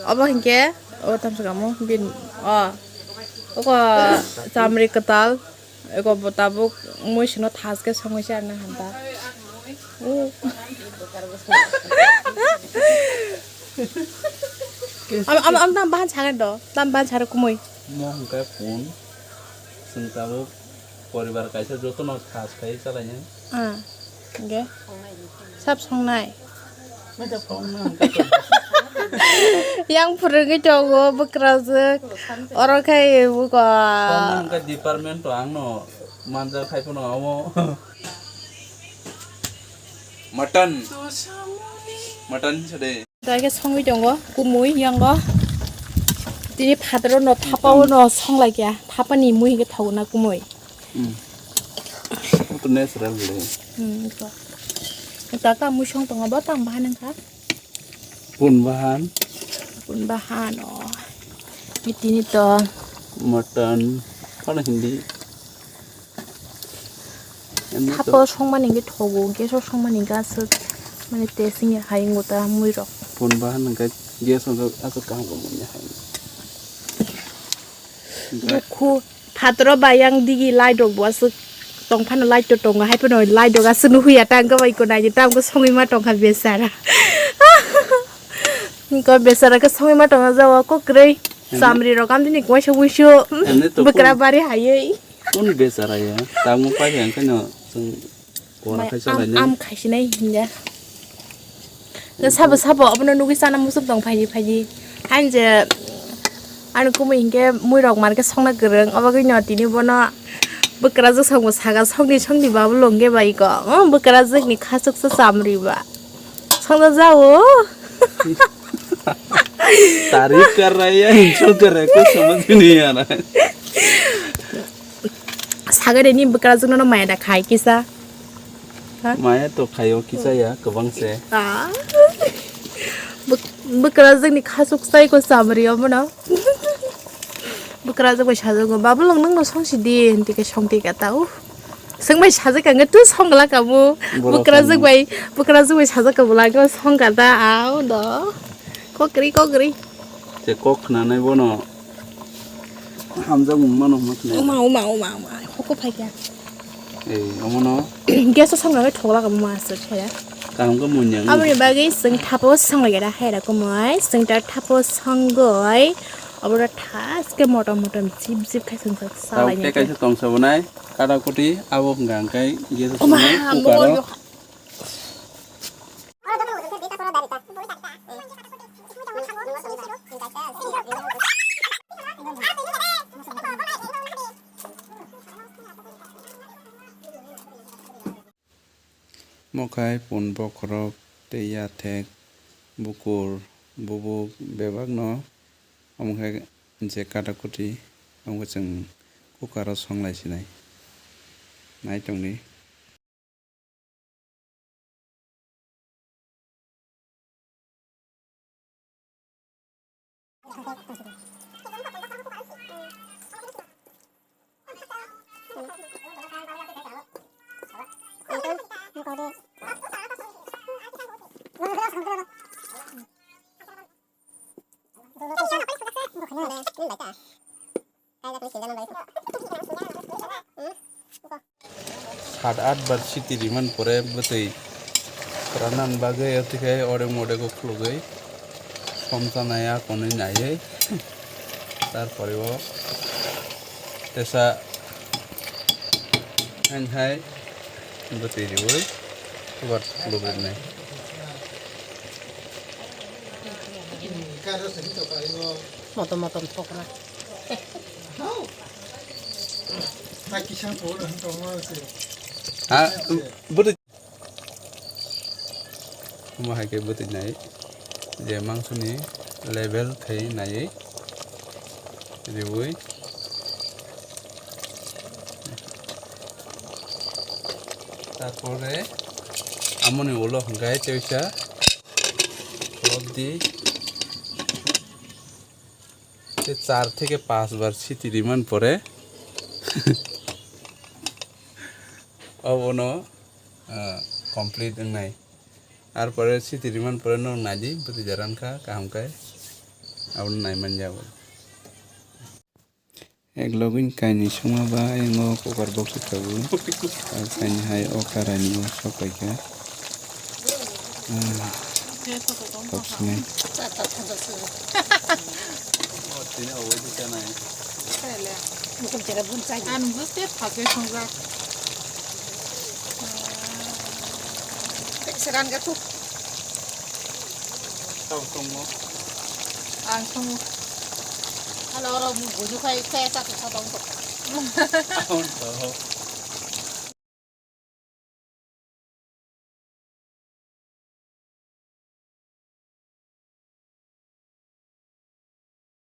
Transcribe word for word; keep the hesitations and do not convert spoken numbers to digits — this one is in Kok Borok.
Obo hinkhe, o tamsa kamo, bin, o, oko chamri kwtal, eko bo tabuk mui sino thas khe songwi se arna hanta. O. Am, am, am tam bahan chare do, tam bahan chare kumui. Mo hwnkhe phone, chwng tabuk poribar kaisa jotono thas khai chalainai. Ah, hwnkhe sab songnai. Yang phwrwngwi tongo bwkrajwk. Oro khai buko. Songna hwnkhe department to angno manjak khai phano omo. Mutton. Mutton sade. Daikhe songwi tongo kumui yango. Tini phataro no thapao no songlai kya. Thapani mui hwnkhe thogna kumui. Hmm. Ito natural le. Hmm, ito. Ito ta mui song tongo bo tang bahan wngkha. Pun bahan. Pun bahan, oh. Ini tini to. Mutton. Kono Hindi? Emni to. Hapo songmani hwnkhe thogo, gas o songmani hwnkhe aswk mane testing ya hai wngwi ta mui rok. Pun bahan hwnkhe gas o aswk kaham wngmani hai. Dukhu. Phataro bai yang digi light rok bo aswk tong phano light to tongo, hai phano light rok aswk nukhuya ta, wngkha bai iko naidi ta, wngkha songwi ma tongkha besara. Wngkha besara khe songwi ma tongo jao kok kwrwi. Ene? Chamri rok amtini waisa wuisu. Ene to bwkra kun, bari haywi. Kun besara ya? Tamo pai yang kano chwng. Kora mai khai am, chalainai. Am khaisinai hinja. Sabo, sabo, abono nugwi chana musuk tong phaidi, phaidi. Hain je, ani kumui hinkhe mui rok mankhe songna kwrwng. Obagwi no tini bono bwkrajwk songbo saga, songni, songni babu longge bai ko. Oh, bwkrajwkni khasuksa chamri ba. Songja jao. Tarif kar raha hai, insult kar raha hai, kuch samajh bhi nahi aa raha hai. Sagare ni bwkrajwk no maya da khai kisa. Ha? Maya to khaio kisa ya, kwbang se. Ah. Bwk-, bwkrajwk ni khasuk sai ko samri omo no. Bwkrajwk bai sajwk go, "Babu long nang no song si di," hinti ke song ti ka ta, uh. Swng bai sajwk ang tu song gla ka mu. Borok bwkrajwk song bai, bwkrajwk bai sajwk ka bwla ko song ka ta, au do. Kokri, kokri. Te kok khwnanai bono hamjakmung mano hwnma khwnai. Uma, uma, uma, uma. Hoko phaikha. Ei, omono. Gas o songna thogla ka ma aswk khe. Kaham khe munyang. Aboni bagwi swng thapo songlaikha da haira kumui. Swng ta thapo songoi. Aboro thaske motom motom jip jip khai swng sak. Tau salai te nai kaisa tong sabonai. Kada kuti abo hwnka hwnkhe gas o songna. Uma, cooker o. Mo yo. Mokhai, pun bokhorok tei yathek, bukur, bubuk bebakno omo khe je katakuti omo khe chwng cooker o songlai sinai. Nai tongdi. Sat at bar siti riman pore bwtwi ranan bagwi otikhai odek modek o khulugwi somsa nai a konwi naiwi tarpore o tesa hain hai bwtwi riwi hubar khulugwi nai. Motom motom pokra. Ha, bwtwi. Omo hai khe bwtwi nai je mangsoni level khai naiwi riwi. Tarpore amoni ulo hwnkhe teisa khulok di. Te char theke panch bar siti riman pore obono, ah, complete wngnai. Ar pore siti riman pore nwng naidi, bwtwi jaran kha, kaham khe. Abono naiman ya bo. Ek login kainwi songma ba, ayang o cooker box rok tabuk. Ar kainwi hai o karai ni o sok pai kha. Ah, kok sinai. Ang buste thake songjak. Seran ke tu. Ang songo. Halo, oro buju khai, khai, khai, khai, khai, khai.